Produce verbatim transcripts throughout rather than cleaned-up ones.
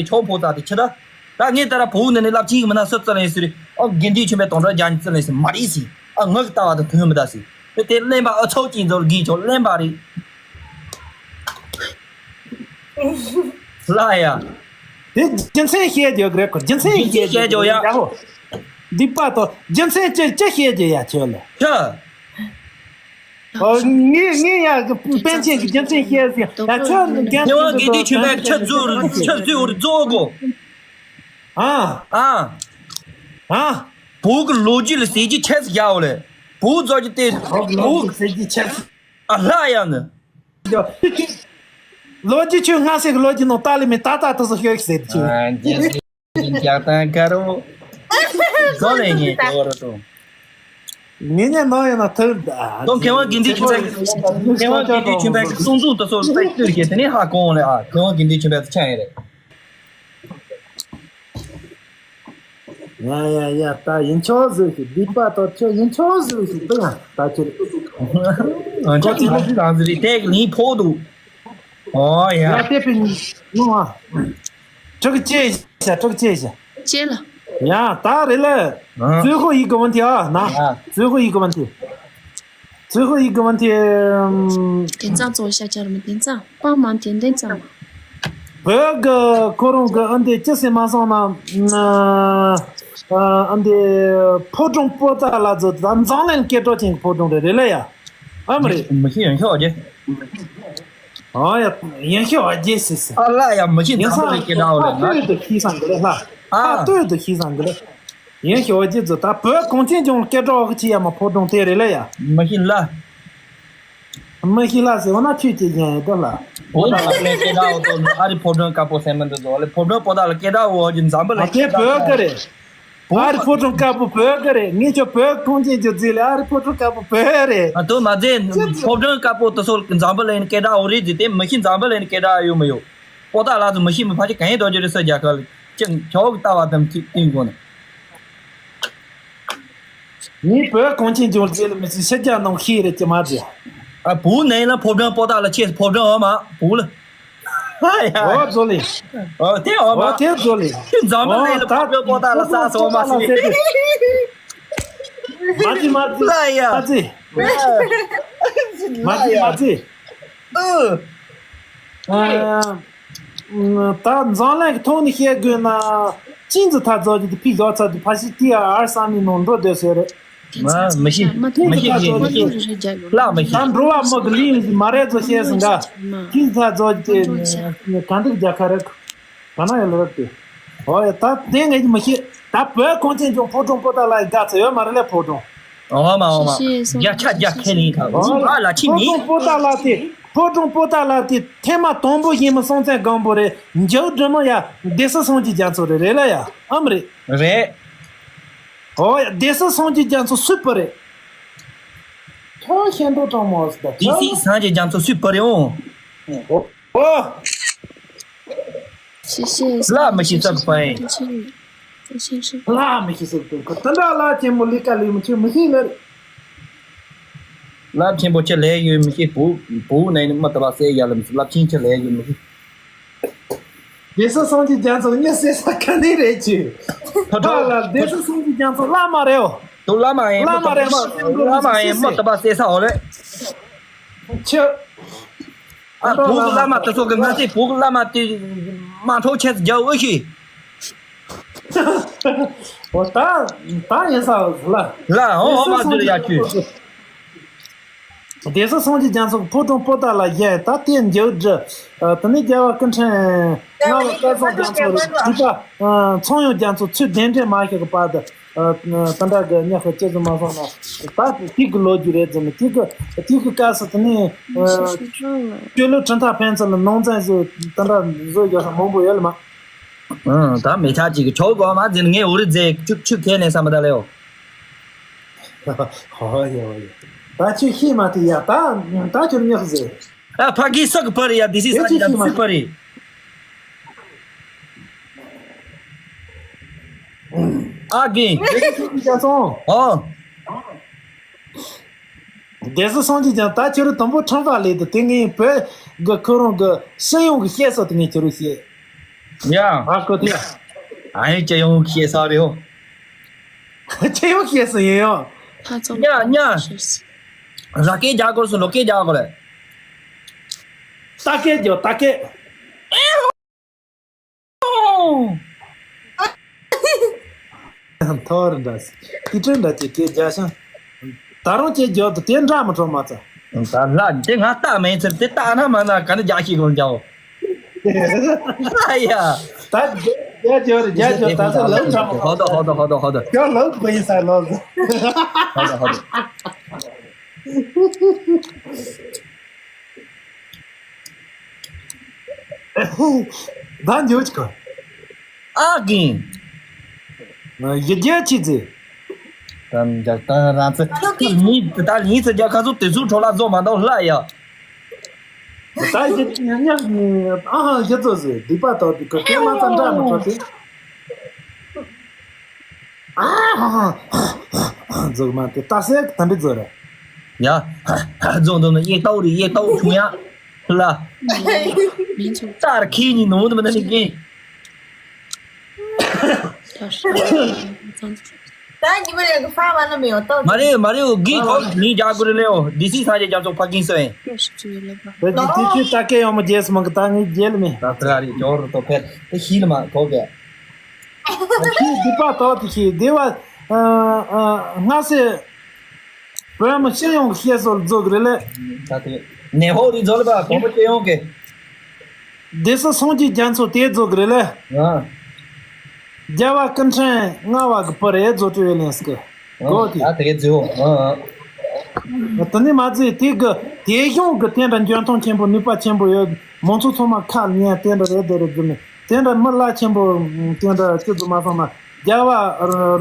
ཆོག་ཕོ་ཙ་དེ་ཁྱི་ད། ད་ངས་ད་ར་བོད་ནས་ནས་རླབས་ཆེན་གྱི་མི་སྣ་སུ་བཙལ་ཡིན་ཟེར། ཨོ་དགེ་འདུན་ཆོས་འཕེལ་དོན་གྲུབ་རྒྱལ་གཉིས་བཙལ་ཡིན་ཟེར་མ་རེད་ཟེར། ཨ་ངག་གི་ལྟ་བ་དང་མཐུན་མི་ད་ཟེར། དེ་དེ་གླེན་པ་ཨ་ཚོགས་ཀྱི་མཛོད་དགེ་ཆོག་གླེན་པ་རེད། ལ་ཡ། དེ་རྒྱུ་མཚན་བཤད་རྒྱུ་རེད་ཁོ། རྒྱུ་མཚན་བཤད་རྒྱུ་ཡ། སྡིག་པ་དང་རྒྱུ་མཚན་ཅི་ཅི་བཤད་རྒྱུ་ཡ་ཁྱོད་ལ། ཁྱོད། ཨོ། ངས་ངས་ཡ་པཎ་ཆེན་གྱི་རྒྱུ་མཚན་བཤད་ཟིན་ཡ། ཁྱོད་རྒྱལ་མཚན་དུ་དོ་ཆོས་པའི་ཆུ་རྫུ་ཆུ་རྫུ་རྫོགས་དགོ། ཨ། ཨ། ཨ། བོད་ཀྱི་ལོ་རྒྱུས་ལ་ཟེར་གྱི་ཆེ་ཟིག་རྒྱག་འོ་ལེ། བོད་རྫོགས་ཀྱི་དེ་བོད་ཀྱི་ཟེར་གྱི་ཆེ་ཟིག་ཨ་ལྷ་ཡང་ནི། ལོ་རྒྱུས་ཆོས་སྔ་ཕྱི་གི་ལོ་རྒྱུས་ནང་ལྟ་ལེ་མི་ཏག་ཏག་ཏག་ཏག་ཤོད་ཟེར་གྱི། རྒྱག་དང་དཀར་བོ། བཟོ་ལས་ངེས་དོ་རོ་ཏོ། ངེད་ཉན་ནང་ཡོད་ན་ཐུག་ད། ཁོང་མཁས་དབང་དགེ་འདུན་ཆོས་འཕེལ་མཁས་དབང་དགེ་འདུན་ཆོས་འཕེལ་གསུང་འཛུགས་དུ་སོགས་སྟེགས་བསྟོད་བྱས་དེ་ནས་ཧ་གོ་འོང་ལེ། ཨ་མཁས་དབང་དགེ་འདུན་ཆོས་འཕེལ་དུ་ཆགས་ཡིན་རེད། ཡ་ཡ་ཡ། ད་ཡིན་ཆོག་ཟིག་ཞིག་སྡིག་པ་དོར་ཆོག་ཡིན་ཆོག་ཟིག་ཞིག་འདུག་ད་ཁྱེད། ཨ་ཁྱེད་ལ་ཟིག་དང་ཟིག་རེད་དེ་ལིང་ཕོག་འདུག་ཨོ་ཡ། ཡ་དེ་པི་ནུ་ཨ། ཀྲུག་ཅེ་ཤ་ཀྲུག་ཅེ་ཤ། ཅེ་ལ། ཡ་ད་རེད་ལ། ཨ། 最后一个问题啊，那。啊。最后一个问题。最后一个问题。嗯。 དེང་སང་གཙོ་བོ་ཤ་ཆ་རུ་མི་དེང་སང་པང་མང་དེ་དེང་སང་། བོད་གི་ཁོ་རང་གི་ཨ་འདི་ཅི་ཟེར་མ་སོང་ན། ཨ་འདི་ཕོ་བྲང་པོ་ཏཱ་ལ་ཚོ་ད་འཛམ་གླིང་སྐད་གྲགས་ཅན་གྱི་ཕོ་བྲང་རེད་རེད་ལ་ཡ། ཨ་མ་རེད། མི་ཤེས་ཡོན་ཤོག་རྒྱལ། ཨ་ཡ་ཡན་ཤེས་བ་རྒྱལ་སི་སི། ཨ་ལ་ཡ་མི་ཤེས་ཡིན་འཛམ་བུ་གླིང་སྐད་གྲགས་འོ་ལེ་ན། ལྟོས་དུ་ཤེས་སང་གི་ལེ་ལ། ཨ་ལྟོས་དུ་ཤེས་སང་གི་ལེ། ཡན་ཤེས་བ་རྒྱལ་ཚོ་ད་བོད་གངས་ཅན་ལྗོངས་སྐད་གྲགས་འོག་ཆེ་ཡ་མ་ཕོ་བྲང་དེ་རེད་ལེ་ཡ། མི་ཤེས་ལ། མི་ཤེས་ལ་ཟེར་བ་ན་ཆོས་ཅི་ཡན་ཡོད་ལ། བོད་ནང་ལ་ལེ་སྐད་གྲགས་འོ་དོ་ཨ་རི་ཕོ་བྲང་དཀར་པོ་སེམས་མི་འདུག་ཟོ་ལེ། ཕོ་བྲང་པོ་ཏཱ་ལ་སྐད་གྲགས་འོ་ཀྱི་འཛམ་བུ་གླིང་སྐད་གྲགས་འོ། བོད་གི་རེད། ཨ་རི་ཕོ་བྲང་དཀར་པོ་བོད་གི་རེད། ངས་ཁྱོད་བོད་གངས་ཅན་གྱི་རྫས་ལས་ཨ་རི་ཕོ་བྲང་དཀར་པོ་བོད་རེད། ཨ་དོ་མ་རྫས་ཕོ་བྲང་དཀར་པོ་དེ་ཚོ་འཛམ་བུ་གླིང་སྐད་གྲགས་འོ་རེད་ཟེར་ཏེ་མི་ཤེས་འཛམ་བུ་གླིང་སྐད་གྲགས་ཡོད་མི་ཡོད། པོ་ཏཱ་ལ་ཚོ་མི་ཤེས་མི་ཕལ་ཆེར་གང་ཡིན་དོ་ཅི་རེད་ས་རྒྱ་གར་ལ་ཅི་ཁྱོག་ལྟ་བ་དམ་ཐིག་ཏིང་དགོ་ནི། ངས་བོད་གངས་ཅན་ལྗོངས་རྫས་ལ་མི་ཤེས་ཕྱི་རྒྱལ་ནང་ཤེས་རེད་ཀྱི་མ་རྫས། ཨ་བུ་ནས་ལ་ཕོ་བྲང་པོ་ཏཱ་ལ་ཆེ་ཕོ་བྲང་འོ་མ་བུ་ལ། ཨོ་ཛོ་ལི། ཨོ་དེ་འོ་མ། ཨོ་དེ་ཛོ་ལི། ཁྱོད་འཛམ་བུ་གླིང་ལ་ཕོ་བྲང་པོ་ཏཱ་ལ་ས་སོ་མ་ཤེས། མ་ཙི་མ་ཙི། ལ་ཡ། མ་ཙི་མ་ཙི། མ་ཙི་མ་ཙི། ཨུ། ཨ། ད་འཛམ་གླིང་གི་ཐོག་ནས་བཤད་དགོས་ན། ཅིན་ཙི་ཐ་རྫོགས་ཀྱི་དེ་ཕི་ཡོག་ཚ་དེ་ཕ་ཤི་ཏི་ཨར་ས་ནི་ནང་འགྲོ་སྡོད་ཟེར་རེད། མ་མི་ཤེས་མི་ཤེས་མི་ཤེས། ལ་མི་ཤེས། ད་འགྲོ་བ་མི་གི་ལིང་མ་རེད་ཚོ་བཤད་སོང་ག་ཅིན་ཙི་ཐ་རྫོགས་ཀྱི་དེ་ག་འདུག་རྒྱ་ཁ་རེད། ག་ན་ཡོད་ལ་རབ་དེ། ཨོ་ཡ་ད་དེ་ངས་ཀྱི་མི་ཤེས། ད་བོད་གངས་ཅན་ལྗོངས་ཕོ་བྲང་པོ་ཏཱ་ལ་ཡི་དགའ་ཚོད་ཡོད་མ་རེད་ལས་ཕོ་བྲང་། ཨོ་མ་ཨོ་མ། རྒྱ་ཆ་རྒྱ་ཁས་ལེན་ཁ་ཨོ་ཨ་ལ་ཕྱི་ཕོ་མི། བྲང་པོ་ཏཱ་ལ་དེ་ཕོ་བྲང་པོ་ཏཱ་ལ་དེ་ཐེངས་མ་དང་པོ་ཡིན་མི་སྲོང་བཙན་སྒམ་པོ་རེད། མཇུག་སྒྲིལ་མི་ཡ་སྡེ་སྲིད་སངས་རྒྱས་རྒྱ་མཚོ་རེད་རེད་ལ་ཡ་ཨམ་རེད། རེད། ཨོ་ཡ་སྡེ་སྲིད་སངས་རྒྱས་རྒྱ་མཚོ་སུས་སྤུ་རེད། ཁྱོད་ཤེས་འགྲོ་དྲང་མོ་ཟེར་ད་སྡེ་སྲིད་སངས་རྒྱས་རྒྱ་མཚོ་སུས་སྤུ་རེད་འོང་། ཨོ། ཨོ། བླ་མི་ཤེས་ས་གི་པ་ཡིན། བླ་མི་ཤེས་ས་གི་པ་ཡིན། ཁོ་ཏི་འདྲ་བླ་ཆེན་མོ་ལི་ཀ་ལི་མི་ཆོས་མི་ཤེས་ལེར། བླ་ཆེན་པོ་ཆེ་ལས་ཡོད་མི་ཤེས་བུ་བུ་ནས་ནི་མི་ལྟ་བ་སེ་ཡ་ལ་མི་ཤེས་བླ་ཆེན་ཆེ་ལས་ཡོད་མི་ཤེས། སྡེ་སྲིད་སངས་རྒྱས་རྒྱ་མཚོ་གཉིད་སད་ས་ག་ནས་རེད་ཅི། ཕ་ཕ་ལ་སྡེ་སྲིད་སངས་རྒྱས་རྒྱ་མཚོ་བླ་མ་རེད་འོ། དུ་བླ་མ་ཡིན་བླ་མ་རེད་མ་བླ་མ་ཡིན་མི་ལྟ་བ་སེ་ས་འོ་རེད། ཆེ། ཨ་བུ་གི་བླ་མ་དེ་ཚོ་གི་ང་ཚོའི་བུ་གི་བླ་མ་དེ་དམག་འཁྲུག་ཆེ་ཙམ་རྒྱག་འོས་ཤིག་འོ་ད་ད་ཡིན་ས་ལ། ལ་འོ་འོ་མ་ཟེར་ཡ་ཁྱོད། སྡེ་སྲིད་སངས་རྒྱས་རྒྱ་མཚོ་གི་ཕོ་བྲང་པོ་ཏཱ་ལ་བཞེངས་ད་དེ་མཇུག་སྒྲིལ། དེ་ནས་རྒྱལ་བ་སྐུ་ཕྲེང་ལྔ་པ་སྐལ་བཟང་རྒྱ་མཚོ་རེད་བཞི་པ་ཚངས་དབྱངས་རྒྱ་མཚོ་ཚུར་གདན་འདྲེན་མ་བྱས་གི་བར་དུ། ད་འདྲ་གི་ཉག་གི་སྐྱེ་ཚུལ་མ་སོང་ན། ད་དེ་གི་ལོ་རྒྱུས་རེད་ཟེར་ནས་དེ་གི་དེ་གི་སྐབས་སུ་དེ་ནས་ཤོ་ལོ་གྲུབ་མཐའ་ཕན་ཚུན་ལ་ནང་བཙན་བཟོས་ད་འདྲ་བཟོས་རྒྱག་ས་མང་པོ་ཡོད་ལ་མ། ཨང་ད་མི་ཆ་གཅིག་གི་ཆོག་གོ་མ་ཟིན་ངས་འུ་རི་རྫས་ཆུ་ཆུ་ཁས་ལེན་ས་མ་ད་ལེའོ། ཧོ་ཡོ་ཡོ། ད་ཆུ་ཤེས་མ་ཐུབ་ཡ་ད་ད་ཁྱོད་ཉག་ཟེར། ཨ་ཕ་གི་སག་པར་ཡ་དི་སི་ས་ཡ་སི་པར་ཡ། ཨ་གི། ཡ་སོང་། ཨོ། སྡེ་སྲིད་སངས་རྒྱས་ཀྱང་ད་ཁྱོད་རང་དུམ་བུ་ཁྲིམས་ཁང་ལས་དུ་དེ་ངའི་བོད་གི་ཁོ་རང་གི་སྤྱི་ཡོངས་ཀྱི་བཤད་སོ་དེ་ངས་ཁྱོད་རང་བཤད། ཡ། ཨ་ཁོ་ཐི། ཨ་ཡེ་ཅི་ཡོང་ཁྱེད་ས་རེད་ཧོ། ཅི་ཡོང་ཁྱེད་སུ་ཡིན་ཡོང་། ཉ་ཉ། ར་སྐད་རྒྱག་དགོས་སུ་ལོ་སྐད་རྒྱག་དགོས་རེད། ད་སྐད་རྒྱོ་ད་སྐད། ཐོར་འདྲ། ཏི་ཏྲེ་འདྲ་ཅིག་སྐད་རྒྱག་ཤང་། ད་རུང་སྐད་རྒྱོ་དུ་དེ་འདྲ་མི་འཕྲོ་མ་ཚ། ད་ལ་དེ་ང་ལྟ་མེད་ཚར་དེ་ལྟ་ན་མ་ན་ག་ནི་རྒྱག་ཤིག་གོང་རྒྱའོ། ཨ་ཡ། ད་རྒྱ་ཇོ་རེད་རྒྱ་ཇོ་ད་ཚོ་ལོ་ཚ་མ། ཧོ་དོ་ཧོ་དོ་ཧོ་དོ་ཧོ་དོ། ཁྱོད་ལོ་བུ་ཡིན་ས་ལོ་ཚ། ཧོ་དོ་ཧོ་དོ། ད་འཇོ་ཅི་ག་ཨ་གིན། ཡི་རྒྱལ་ཆི་ཟེ། ད་འཇག་ད་རང་ཚེ་ད་ལིང་ཚེ་རྒྱ་ཁ་ཚོ་དེ་ཚོ་འཕྲོ་ལ་བཟོ་མ་འདུག་ལ་ཡ། ད་ཡི་ཉག་ཉག་ཨ་ཧ་ཡི་ཚོ་ཟེ་སྡིག་པ་དག་དེ་ཁོ་ཁྱེད་ལ་ཙམ་འདྲ་མི་ཐོག་དེ། ཨ་ཧ་ཧ། རྫོགས་མ་དེ་ལྟ་སེ་ད་འདི་རྫོགས་རེད། ཡ། རྫོགས་འདུག་ན་ཡེ་ཏའོ་རེད་ཡེ་ཏའོ་བྱུང་ཡ། ལ། མིན་ཚོ། ཙར་ཁི་ནི་ནོ་དམ་ན་ནི་གིན། ད་ཉི་མ་རེ་གི་ཧྥ་བ་ན་མེ་ཡོ་ཏོ། མ་རེད་མ་རེད་འོ་གི་ཁོ་ནི་རྒྱ་གུ་རེ་ལེ་འོ་དི་སི་ས་ཆ་རྒྱ་ཚོགས་ཕ་གིན་སོ་ཡིན། བོད་ཀྱི་དུས་ཚོད་ལྟ་སྐད་ཡོང་མ་རྒྱས་སུ་མང་གི་ད་ངས་རྒྱལ་མེད། ད་ཙ་རེ་ཇོ་རུ་ཏོ་ཕེར་དེ་ཤི་ལ་མ་གོ་གི། ཤི་སྡིག་པ་དག་དེ་ཤི་བདེ་བ། སྔ་སེ། བོད་མི་སྤྱི་ཡོངས་ཀྱི་བཤད་སྲོལ་རྫོགས་རེད་ལེ། ད་དེ་ནེ་ཧོ་རི་རྫོགས་ལེ་པ་བོད་མི་སྤྱི་ཡོངས་ཀྱི། སྡེ་སྲིད་སངས་རྒྱས་རྒྱ་མཚོ་དེ་རྫོགས་རེད་ལེ། ཨ། རྒྱལ་བ་སྐུ་ཕྲེང་ལྔ་བ་གི་བུ་རེད་རྫོགས་སྤྲུལ་བའི་ལན་སྐུ། གོ་དེ། ད་དེ་རྫོགས། ཨ་ཨ། དེ་ནས་མ་རྫོགས་དེ་གི་དེ་གཞུང་གི་དེ་འདྲ་འཇོན་ཐང་ཆེན་པོ་ནུས་པ་ཆེན་པོ་ཡོད་མང་ཚོགས་ཚང་མ་ཁ་ལ་ཉན་དེ་འདྲ་རེད་དེ་རེད་རྫུ་མེད། དེ་འདྲ་མི་རླབས་ཆེན་པོ་དེ་འདྲ་སྐྱོ་དུ་མ་སོང་ན་རྒྱལ་བ་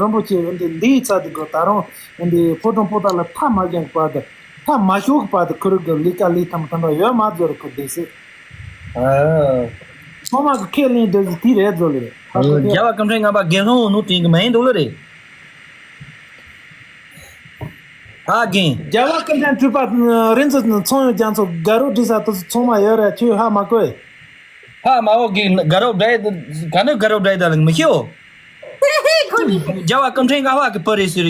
རིན་པོ་ཆེ་འདི་འདིའི་ཚ་དེ་གི་ད་རུང་འདི་ཕོ་བྲང་པོ་ཏ་ལ་ཐག་མ་རྒྱང་བར་དུ་ཐག་མ་ཤོག་བར་དུ་ཁུ་རུ་གི་ལས་ཀ་ལས་ཐམ་ཐམ་པ་ཡོད་མ་རྫོགས་རེད་ཁུ་བདེ་སྲིད། ཨ། ཚང་མ་གི་ཁས་ལེན་འདོད་ཟིག་དེ་རེད་རྫོགས་ལེ་རེད། ཧ་གོ་རྒྱལ་བ་སྐུ་ཕྲེང་ལྔ་པ་དགེ་སློང་ནུ་དེང་གི་མ་ཡིན་འདུག་ལེ་རེད། ཨ་རྒན། རྒྱལ་བ་སྐུ་ཕྲེང་དྲུག་པ་རིན་ཆེན་ཚོང་ཡོད་རྒྱ་མཚོ་དགའ་རབ་སྒྲིག་ས་དུ་ཚང་མ་ཡོད་རེད་ཁྱོད་ཧ་མ་གོ། ཧ་མ་གོ་གི་དགའ་རབ་སྒྲ་ག་ནི་དགའ་རབ་སྒྲ་ད་ལ་མི་ཤེས་འོ། ཁོ་ནི། རྒྱལ་བ་སྐུ་ཕྲེང་ལྔ་པ་གི་བུ་རེད་ཟེར།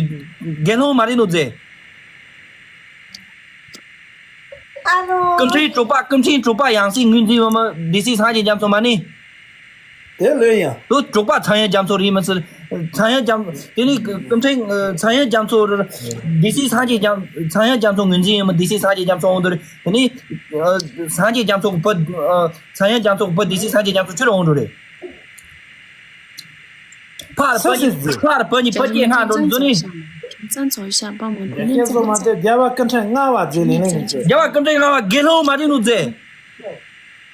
དགེ་སློང་མ་རེད་ནོ་ཟེར། ཨ་རོ། སྐུ་ཕྲེང་དྲུག་པ་སྐུ་ཕྲེང་དྲུག་པ་ཡང་སྲིད་ངོས་འཛིན་ཡོད་མ་སྡེ་སྲིད་སངས་རྒྱས་རྒྱ་མཚོ་མ་ནི། དེ་ལོས་ཡང་། དུ་དྲུག་པ་ཚངས་དབྱངས་རྒྱ་མཚོ་རེད་མི་ཚེ། ཚངས་དབྱངས་རྒྱ་དེ་ནི་སྐུ་ཕྲེང་ཚངས་དབྱངས་རྒྱ་མཚོ་རེད། སྡེ་སྲིད་སངས་རྒྱས་རྒྱ་ཚངས་དབྱངས་རྒྱ་མཚོ་ངོས་འཛིན་ཡོད་མ་སྡེ་སྲིད་སངས་རྒྱས་རྒྱ་མཚོ་འོང་དུ་རེད། དེ་ནི་སངས་རྒྱས་རྒྱ་མཚོ་གི་བུ་ཚངས་དབྱངས་རྒྱ་མཚོ་གི་བུ་སྡེ་སྲིད་སངས་རྒྱས་རྒྱ་མཚོ་ཆུ་རུ་འོང་དུ་རེད། ཕར་ཕར་གཉིས་ཕར་ཕར་གཉིས་ཕར་སྐྱེས་སྔ་འགྲོ་འཛུལ་ནི། ཁྱིམ་ཚང་ཚོ་ཤ་པ་མོ་དེ་ནས་སྐྱེས་སོ་མ་དེ་རྒྱལ་བ་སྐུ་ཕྲེང་ལྔ་བ་རྗེས་ལེན་ལེན་ཡིན་ཚེ། རྒྱལ་བ་སྐུ་ཕྲེང་ལྔ་བ་དགེ་སློང་མ་རེད་ནུ་ཚེ།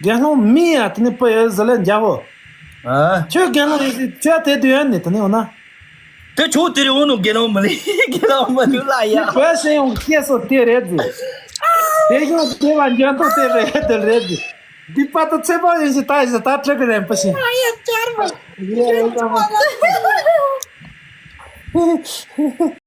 དགེ་སློང་མིན་ཡ་དེ་ནི་ཕ་ཡོད་ཟེར་ལེ་འཇའ་བོ། ཨ། ཁྱོད་དགེ་སློང་ཡིན་ཟེར་ཁྱོད་དེ་དུས་ཡོད་ནི་དེ་ནི་འོ་ན། དེ་ཁྱོད་དེ་རེད་འོ་ནུ་དགེ་སློང་མ་ལེ་དགེ་སློང་མ་ལུ་ལ་ཡ། བོད་སེམས་ཡོང་སྐྱེས་སོ་དེ་རེད་ཟེར། དེ་ཡོང་དེ་བ་འཇོན་ཐོག་དེ་རེད་དེ་རེད་ཟེར། སྡིག་པ་དང་ཚེ་དཔག་ཡིན་ཞིང་ད་ཡིན་ཞིང་ད་སྤྲུལ་གི་རན་པ་ཞིང་། ཨ་ཡ་ཅར་མ། ཡེ་ཡེ་ཡེ།